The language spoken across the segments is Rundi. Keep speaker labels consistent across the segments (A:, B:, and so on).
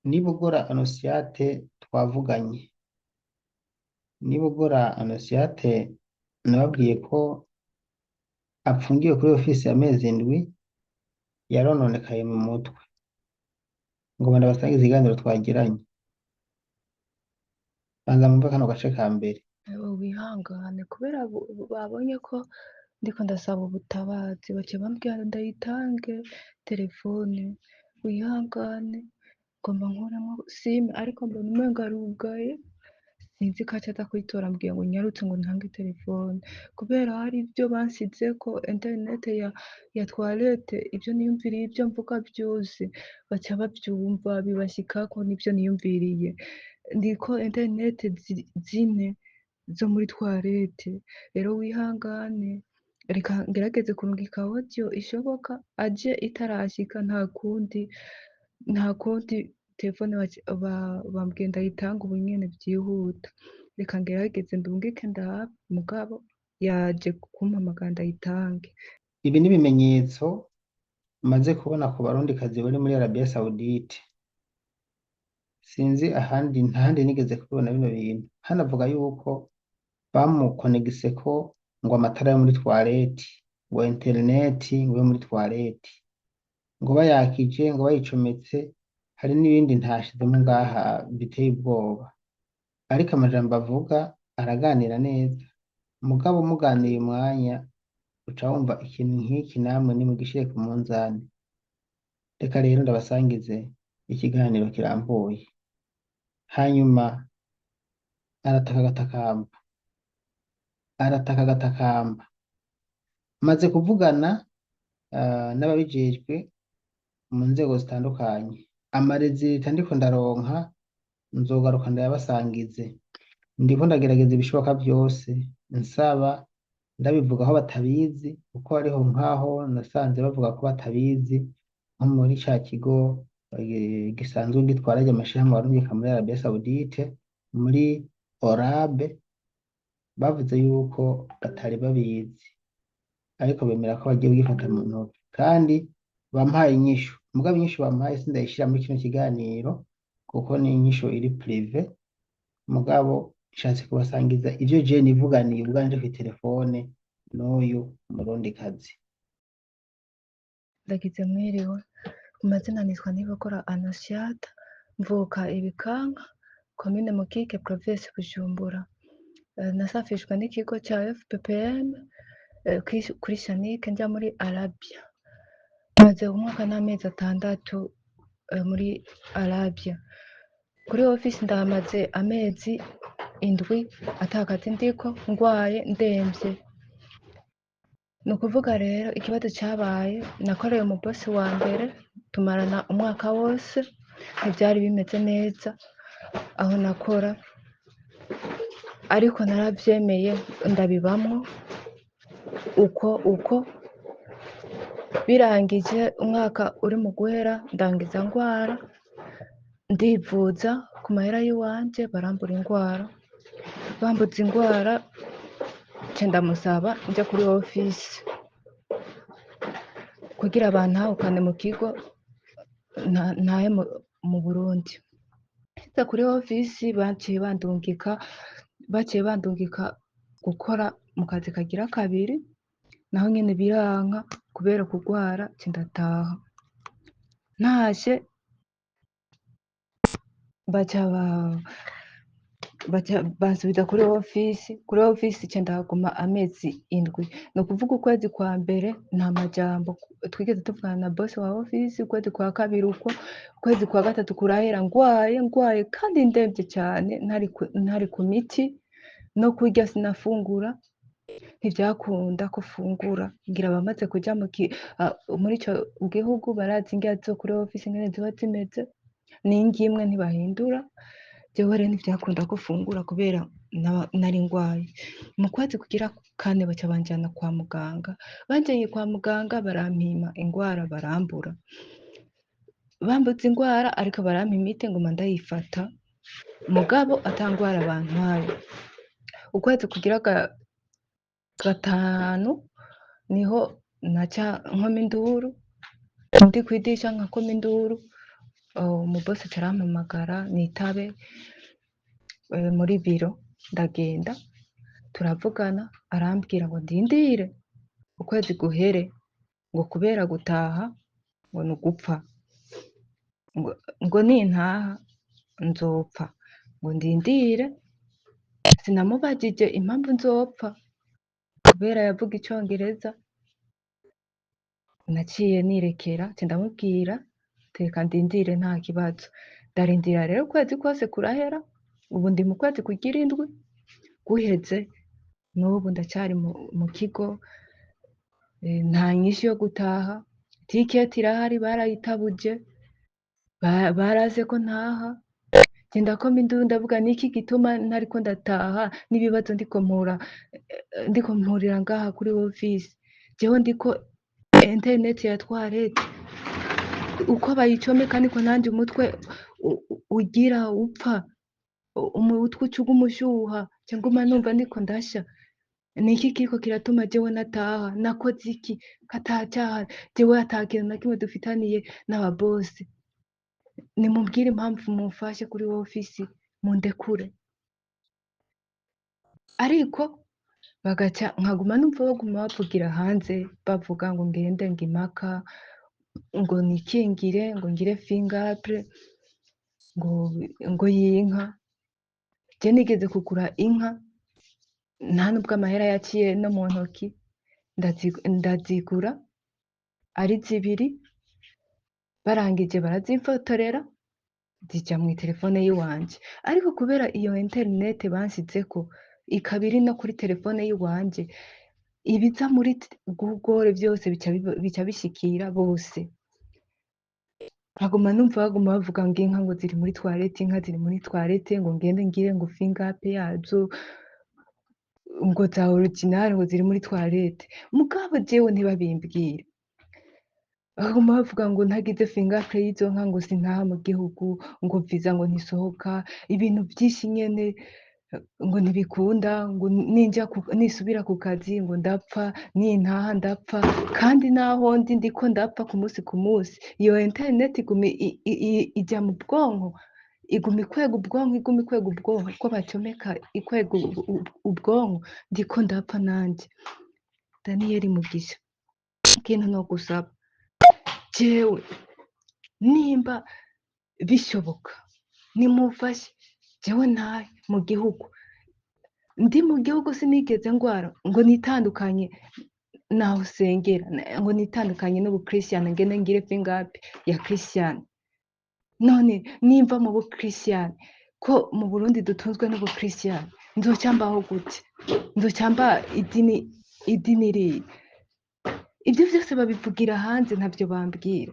A: Nibogora Annonciate twavuganye. Nibogora Annonciate nababwiye ko apfungiwe kuri ofisi amezi 7, yarononekaye mu mutwe. Ngoma ndabasangize ikiganiro twagiranye. Banza mwumve kano gace ka mbere.
B: Ewe wihangane kubera babonye ko ndiko ndasaba ubutabazi, baciye bambwira ndayitange telefone. Wihangane, ngomba nkuremwo SIM, ariko mbona umengo arugaye, sinzi ko aca aza kuyitora. Ambwiye ngo nyarutse ngo ntange telefone kubera hari ivyo bansizeko internet ya toilette. Ivyo niyumviriye, ivyo mvuga vyose baca bavyumva, bibashikako n'ivyo niyumviriye. Ndiko internet zine zo muri toilette. Rero wihangane, reka ngerageze kurungika audio ishoboka aje itarashika. Nta kundi, nta kundi, telefone bambwiye ndayitange ubu nyene vyihuta. Reka ngerageze ndungike ndabe, mugabo yaje kumpamagara ndayitange.
A: Ibi ni ibimenyetso maze kubona ku Barundikazi bari muri Arabia Saoudite. Sinzi ahandi, ntahandi nigeze kubibona bino bintu. Hano avuga yuko bamukonegiseko ngo amatara yo muri toilette, ngo internet ngo yo muri toilette, ngo bayakije, ngo bayicometse. Hari n'ibindi ntashizemo ngaha biteye ubwoba, ariko amajambo avuga araganira neza, mugabo muganiriye umwanya uca wumva ikintu nk'iki. Namwe nimugishire ku munzani. Reka rero ndabasangize ikiganiro kirambuye. Hanyuma arataka agatakamba, arataka agatakamba. Maze kuvugana n'ababijejwe mu nzego zitandukanye, ama résultats ndiko ndaronka nzogaruka ndayabasangize. Ndiko ndagerageza ibishoboka vyose, nsaba, ndabivuga aho batabizi, kuko hariho nkaho nasanze bavuga ko batabizi, nko muri ca kigo gisanzwe gitwara arya mashirahamwe barungika muri Arabia Saoudite, muri Orabe, bavuze yuko batari babizi, ariko bemera ko bagiye kugifata mu ntoke kandi bampaye inyishu. Mugabo inyishu bampaye sindayishira muri kino kiganiro kuko ni inyishu iri privé, mugabo nshatse kubasangiza ivyo je nivuganiye ubwanje kw'iterefone n'uyu Murundikazi.
B: Ndagize mwiriwe. Ku mazina nitwa Nibogora Annonciate, mvuka Ibikanka, komine Mukike, province Bujumbura. Nasafishwe n'ikigo ca FPPM kuri Shanike nja muri Arabia. Maze umwaka n'amezi 6 muri Arabia. Kuri ofisi ndahamaze amezi 7 ata kazi ndiko, ngwaye, ndemvye. Ni ukuvuga rero ikibazo cabaye, nakoreye umu boss wa mbere tumarana umwaka wose, ntivyari bimeze neza aho nakora, ariko naravyemeye ndabibamwo uko uko. Birangije umwaka uri mu guhera, ndangiza ngwara, ndivuza ku mahera y'iwanje, barambura ingwara. Bambuze ingwara, nca ndamusaba nja kuri ofisi kugira bantahukane mu kigo, ntahe mu Burundi. Nshitse kuri ofisi baciye bandungika gukora mu kazi kagira kabiri, naho nyene biranka kubera kugwara, nca ndataha. Ntashe baca bansubiza kuri ofisi. Kuri ofisi nca ndahaguma amezi 7. Ni ukuvuga ukwezi kwa mbere nta majambo twigeze tuvugana na boss wa ofisi, ukwezi kwa kabiri uko, ukwezi kwa gatatu kurahera ngwaye, ngwaye kandi ndemvye cane, ntari ku miti, no kurya sinafungura, ntivyakunda ko fungura. Ngira abamaze kuja muri ico gihugu barazi indya zo kuri ofisi ingene ziba zimeze, n'indya imwe ntibahindura. Jewe rero ntivyakunda ko fungura kubera nari ngwaye. Mu kwezi kugira kane baca banjana kwa muganga. Banjanye kwa muganga barampima ingwara barambura. Bambuza ingwara ariko barampa imiti nguma ndayifata, mugabo ata ngwara bantwaye. Ukwezi kugira gatanu niho naca nkoma induru, ndi kw'idirisha nkakoma induru. Umubosi aca arampamagara nitabe muri biro, ndagenda turavugana, arambwira ngo ndindire ukwezi guhere, ngo kubera gutaha ngo ni ugupfa, ngo nintaha nzopfa, ngo ndindire. Sinamubajije impamvu nzopfa kubera yavuga icongereza, naciye nirekera, nca ndamubwira reka ndindire nta kibazo. Ndarindira rero ukwezi kose kurahera, ubu ndi mu kwezi kugira indwi guheze, n'ubu ndacari mu kigo, nta nyishu yo gutaha, tiketi irahari barayitabuje, baranse ko ntaha. Nje ndakoma induru ndavuga niki gituma ntariko ndataha n'ibibazo ndiko mpura, ndiko mpurira ngaha kuri ofisi, jewe ndiko internet ya toilette uko bayicomeka niko nanje umutwe ugira upfa, umutwe uca uguma ushuha, nca nguma numva ndiko ndasha. Niki kiriko kiratuma jewe nataha? Nakoze iki ko ata caha jewe ata kintu na kimwe dufitaniye n'ababosi? Nimumbwire impamvu, mumfashe kuri ofisi mundekure. Ariko bagaca nkaguma numva baguma bavugira hanze, bavuga ngo ngende ngo impaka, ngo nikingire, ngo ngire fingerprint, ngo y'inka. Je nigeze kugura inka, nta nubwo amahera yaciye no mu ntoki, ndazigura ari zibiri, barangije barazimfotorera zija mw'iterefone yiwanje. Ariko kubera iyo internet banshizeko ikaba iri no kuri terefone yiwanje, ibiza muri Google vyose bica bishikira bose. Nkaguma numva baguma bavuga ngo inka ngo ziri muri toilette, inka ziri muri toilette, ngo ngende ngire ngo fingerprint yazo, ngo za original ngo ziri muri toilette. Mugabo jewe ntibabimbwire. Baguma bavuga ngo ntagize fingerprint y'izo nka ngo sintaha mu gihugu, ngo visa ngo ntisohoka, ibintu vyinshi nyene ngo ntibikunda, ngo ninja nisubira ku kazi ngo ndapfa, nintaha ndapfa, kandi naho ndi ndiko ndapfa ku musi ku musi. Iyo internet iguma ija mu bwonko, iguma ikwega ubwonko, iguma ikwega ubwonko, uko bacomeka ikwega ubwonko, ndiko ndapfa nanje. Daniyeli Mugisha, ikintu nogusaba jewe, nimba bishoboka nimumfashe jewe ntahe mu gihugu. Ndi mu gihugu sinigeze ngwara ngo nitandukanye naho usengera, ngo nitandukanye n'ubukristiano, ngende ngire fingerprint ya Christian. None nimva mu bukristiano, ko mu Burundi dutunzwe n'ubukristiano, nzoca mbaho gute? Nzoca mba idini irihe? Ivyo vyose babivugira hanze, ntavyo bambwira.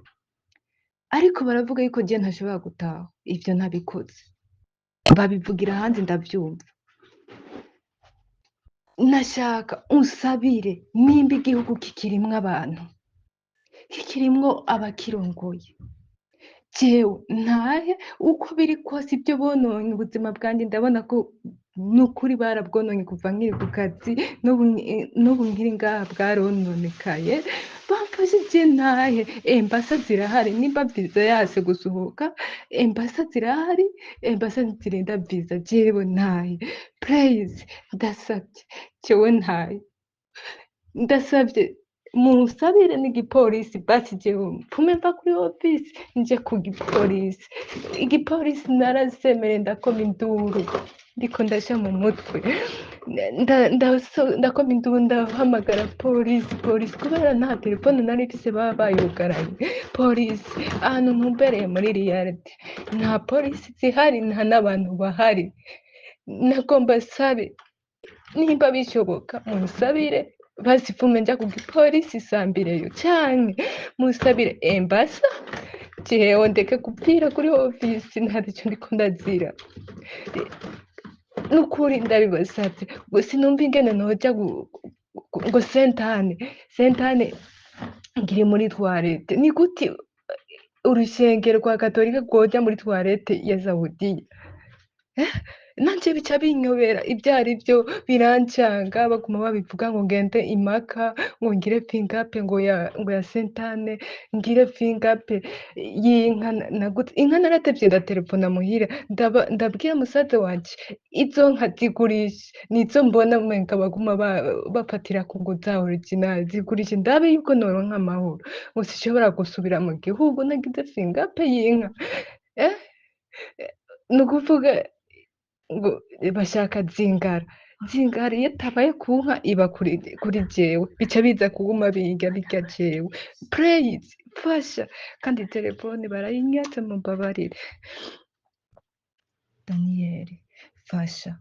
B: Ariko baravuga yuko je ntashobora gutaha, ivyo ntabikoze. Babivugira hanze ndavyumva. Nashaka unsabire, nimba igihugu kikirimwo abantu, kikirimwo abakirongoye, jewe ntahe. Uko biri kose ibyo bononye ubuzima bwanjye, ndabona ko nukuri barabwononye kuva nkiri ku kazi, n'ubu nkiri ngaha bwarononekaye. Bamfashe je ntahe. Embasa zirahari, nimba visa yase gusohoka, embasa zirahari, embasa ntizirinda visa. Jewe ntahe, please, ndasabye, jewe ntahe, ndasabye munsabire n'igipolisi basi, jewe mpfume mva kuri ofisi nje ku gipolisi. Igipolisi narasemere, ndakoma induru, ndiko ndasha mu mutwe, ndakoma induru, ndahamagara polisi, polisi, kubera nta telefone nari mfise, baba bayugaranye. Polisi ahantu ntumbereye muri Riyadi nta polisi zihari, nta n'abantu bahari. Nagomba sabe nimba bishoboka munsabire basi pfume nja ku gipolisi sambireyo, canke musabire embasa jewe ndeke gupfira kuri ofisi, ntarico ndiko ndazira. Nukuri ndabibasavye, ngo sinumva ingene noja ngo sentane sentane ngiri muri toilette. Ni gute urushengero rwa katolika rwoja muri toilette ya Saudiya? Nanje bica binyobera ivyo arivyo birancanga, baguma babivuga ngo ngende impaka, ngo ngire fingape ngo ya sentane, ngire fingape y'inka naguze inka. Naratevye ndaterefona muhira, ndabwira musaza wanje izo nka zigurishe, nizo mbona umenga baguma bafatira ku ngo za original, zigurishe ndabe yuko noronka amahoro, ngo sinshobora gusubira mu gihugu nagize fingape y'inka. Ni ukuvuga ngo bashaka zingara zingara, iyo itabaye ku nka iba kuri jewe, bica biza kuguma birya birya jewe. Please fasha, kandi telefone barayinyatse, mumbabarire. Daniyeli, fasha,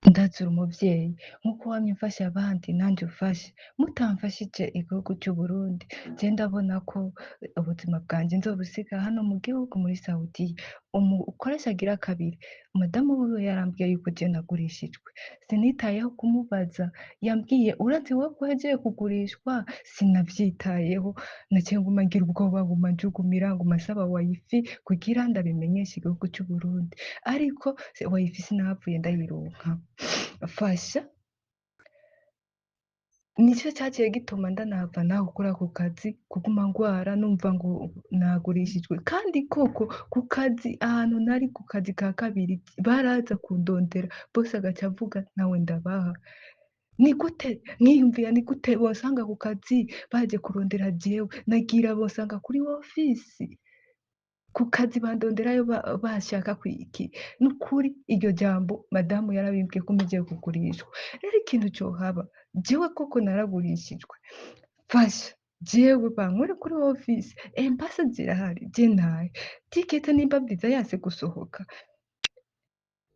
B: ndazi uri umuvyeyi, nkuko wamye umfasha abandi nanje umfashe. Mutamfashije igihugu c'Uburundi, je ndabona ko ubuzima bwanje nzobusiga hano mu gihugu muri Saudiya. Umukoresha agira kabiri, madamu wiwe yarambwiye yuko je nagurishijwe, sinitayeho kumubaza, yambwiye urazi wowe ko uhejeje kugurishwa, sinavyitayeho, naciye nguma ngira ubwoba, nguma njugumira, nguma nsaba wifi kugira ndabimenyeshe igihugu c'Uburundi, ariko wifi sinahavuye ndayironka. Fasha, nico caciye gituma ndanahava naho kuri ako kazi, kuguma ngwara numva ngo nagurishijwe. Kandi koko ku kazi ahantu nari ku kazi ka kabiri baraza kundondera, bose agaca avuga nawe ndabaha. Ni gute nkiyumvira, ni gute bosanga ku kazi baje kurondera jewe? Nagira bosanga kuri ofisi ku kazi bandonderayo bashaka kwiki? Nukuri iryo jambo madamu yarabimbwiye ko mpejeje kugurishwa. Rero ikintu cohaba, jewe koko naragurishijwe, fasha jewe bankure kuri ofisi, embasa zirahari, je ntahe tikete nimba viza yanse gusohoka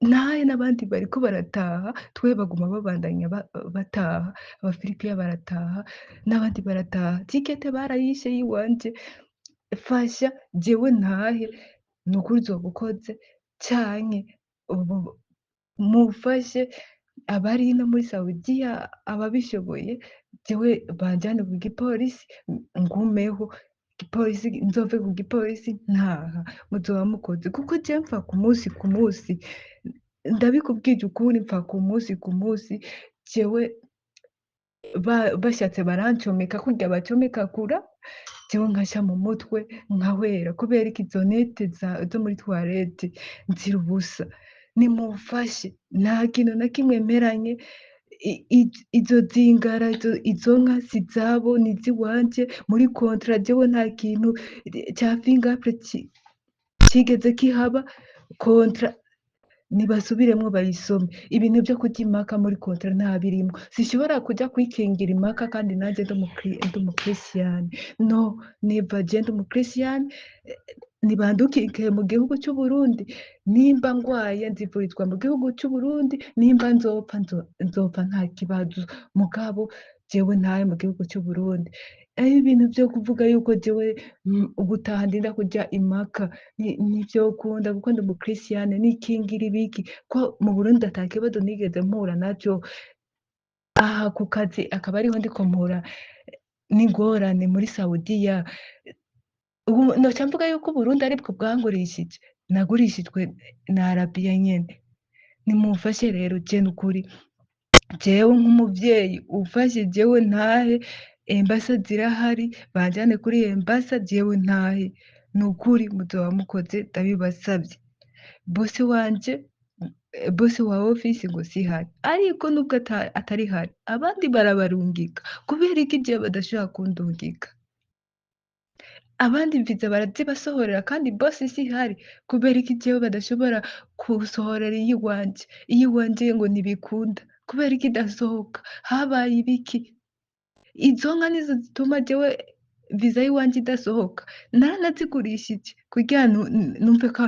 B: ntahe, n'abandi bariko barataha, twe baguma babandanya bataha, abafilipiya barataha n'abandi barataha, tikete barayishe yiwanje. Fasha jewe ntahe, nukuri uzoba ukoze, canke ubu mufashe abari ino muri Saudiya ababishoboye, jewe banjane ku gipolisi ngumeho, igipolisi nzove ku gipolisi ntaha, muzoba mukoze, kuko jewe mpfa ku munsi ku munsi, ndabikubwije ukuri, mpfa ku munsi ku munsi. Jewe bashatse barancomeka kurya bacomeka kura, jewe nkasha mu mutwe nkahwera, kubera iki izo nete zo muri toilette nzira ubusa. Nimumfashe, nta kintu na kimwe mperanye, izo zingara, izo nka si izabo, ni iz'iwanje. Muri contrat jewe nta kintu ca fingerprint cigeze kihaba. Contrat nibasubiremwo bayisome, ibintu vyo kurya impaka muri contrat nta birimwo. Sinshobora kuja kwikingira impaka kandi nanje ndi umukristiani, no never. Je ndi umukristiani, nibandukike mu gihugu c'Uburundi. Nimba ngwaye nzivurizwa mu gihugu c'Uburundi, nimba nzopfa nzopfa nta kibazo, mugabo jewe ntahe mu gihugu c'Uburundi. Aho ibintu vyo kuvuga yuko jewe ubutaha ndinda kurya impaka ntivyokunda, kuko ndi umukristiane, nikingira ibiki ko mu Burundi ata kibazo nigeze mpura naco, aha ku kazi akaba ariho ndiko mpura n'ingorane muri Saudiya. Ubu noca mvuga yuko Uburundi aribwo bwangurishije, nagurishijwe na Arabiya nyene. Nimumfashe rero, je nukuri jewe nk'umuvyeyi umfashe jewe ntahe, embasa zirahari, banjane kuri embasa jewe ntahe, nukuri muzoba mukoze, ndabibasavye. Bosi wanje, bosi wa ofisi ngo sihari, ariko nubwo atari hari abandi barabarungika, kubera iki jewe badashobora kundungika? Abandi viza barazibasohorera kandi bosi sihari, kubera iki jewe badashobora gusohorera iyiwanje? Iyiwanje ngo ntibikunda, kubera iki idasohoka? Habaye ibiki? Izo nka nizo zituma jewe viza y'iwanje idasohoka. Naranazigurishije kugira numve ko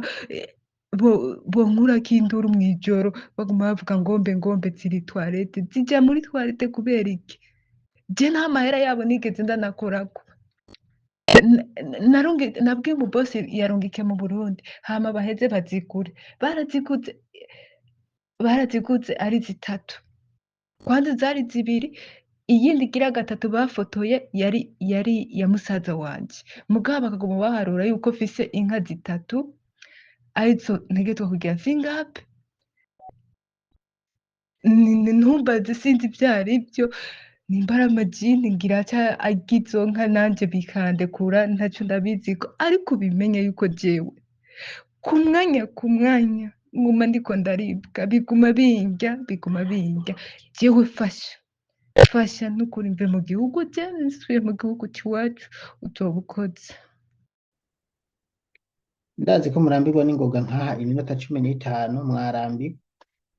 B: bonkurako induru mw'ijoro, baguma bavuga ngombe ngombe ziri toilette, zija muri toilette kubera iki? Je nta mahera yabo nigeze ndanakorako. Nabwiye umubosi yarungike mu Burundi, hama baheze bazigure, baraziguze, baraziguze ari zitatu, kwanza zari zibiri, iyindi igira gatatu bafotoye yari iya musaza wanje, mugabo bakaguma baharura yuko mfise inka zitatu arizo ntegerezwa kugira fingape. Ntumbaze sinzi ivyo arivyo, nimba ari amajini ngira aca arya izo nka nanje bikandekura, ntaco ndabiziko, ariko ubimenye yuko jewe ku mwanya ku mwanya nguma ndiko ndaribwa, biguma bindya, biguma bindya. Jewe fasha, fasha nukuri mve mu gihugu, je nsubiye mu gihugu c'iwacu uzoba ukoze.
A: Ndazi ko murambirwa n'ingoga nkaha iminota 15 mwarambirwa,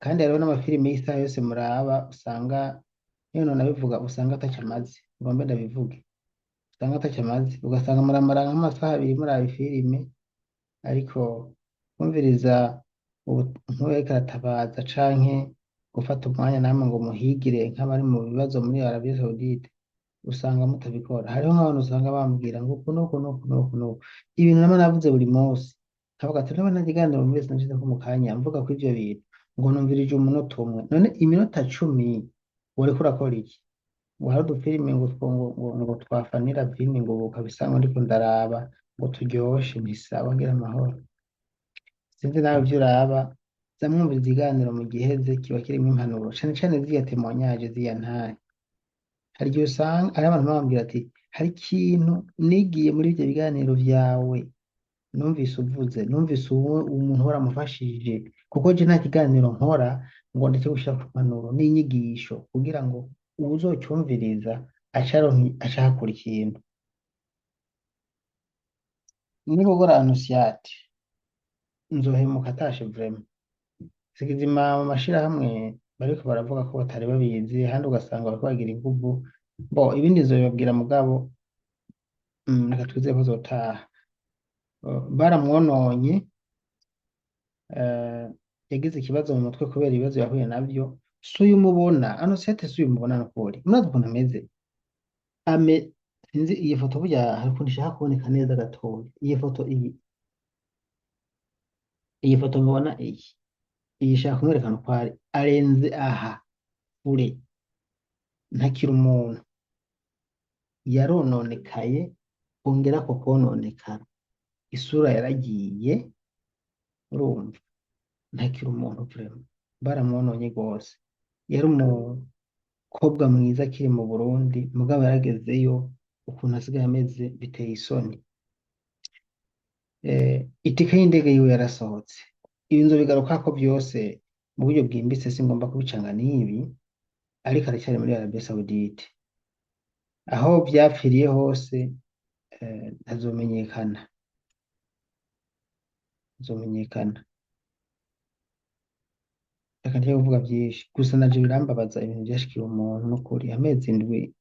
A: kandi hariho n'amafilimi y'isaha yose muraba usanga niyo none abivuga usanga ataco amaze, ngombe ndabivuge, usanga ataco amaze, ugasanga muramara nk'amasaha 2 muraba ifilime, ariko kumviriza nk'uwo ariko aratabaza canke gufata umwanya namwe ngo muhigire nk'abari mu bibazo muri Arabie Saoudite, usanga mutabikora. Hariho nk'abantu usanga bambwira ngo uku n'uku n'uku n'uku n'uku, ibintu nama navuze buri munsi, nkavuga ati ndabona ikiganiro muri wese nashizeko mu kanya mvuga ko ivyo bintu, ngo numvirije umunota umwe, none iminota 10 wariko urakora iki? Ngo hari udufilime ngo ngo twafanira vini ngo ubu kabisa ngo ndiko ndaraba ngo turyoshe, ntisawa ngira amahoro. Sinzi nawe ivyo uraba, za mwumviriza ikiganiro mu giheze kiba kirimwo impanuro, cane cane ziriya témoignage ziriya ntahe. Hari igihe usanga hari abantu bambwira ati hari ikintu nigiye muri ivyo biganiro vyawe, numvise uvuze, numvise uwo umuntu waramufashije, kuko je nta kiganiro nkora ngo ndeke gushira ku mpanuro n'inyigisho kugira ngo uwuzocumviriza ace aronka ace ahakura ikintu. Nibogora Anusiate nzohemuka atashe vraiment. Sikizima mu mashirahamwe bariko baravuga ko batari babizi, ahandi ugasanga bariko bagira inguvu. Bo ibindi nzobibabwira mugabo reka twizere ko azotaha. Baramwononye, yagize ikibazo mu mutwe kubera ibibazo yahuye navyo. Si uyu mubona Anusiate, si uyu mubona nukuri, murazi ukuntu ameze, ame sinzi iyi foto burya hari ukuntu ishaka kuboneka neza gatoya. Iyi foto iyi foto mubona iyi ishaka kumwerekana uko ari, arenze aha kure, ntakiri umuntu, yarononekaye kongerako kononekara, isura yaragiye, urumva ntakiri umuntu vraiment, baramwononye gose. Yari umukobwa mwiza akiri mu Burundi, mugabo yaragezeyo ukuntu asigaye ameze biteye isoni. Itike y'indege yiwe yarasohotse. Ibi nzobigarukako vyose mu buryo bwimbitse, singomba kubicanga n'ibi, ariko aracyari muri Arabie Saoudite. Aho vyapfiriye hose ntazomenyekana, ntazomenyekana. Reka ndeke kuvuga vyinshi, gusa naje birambabaza ibintu vyashikiye umuntu nukuri, amezi 7.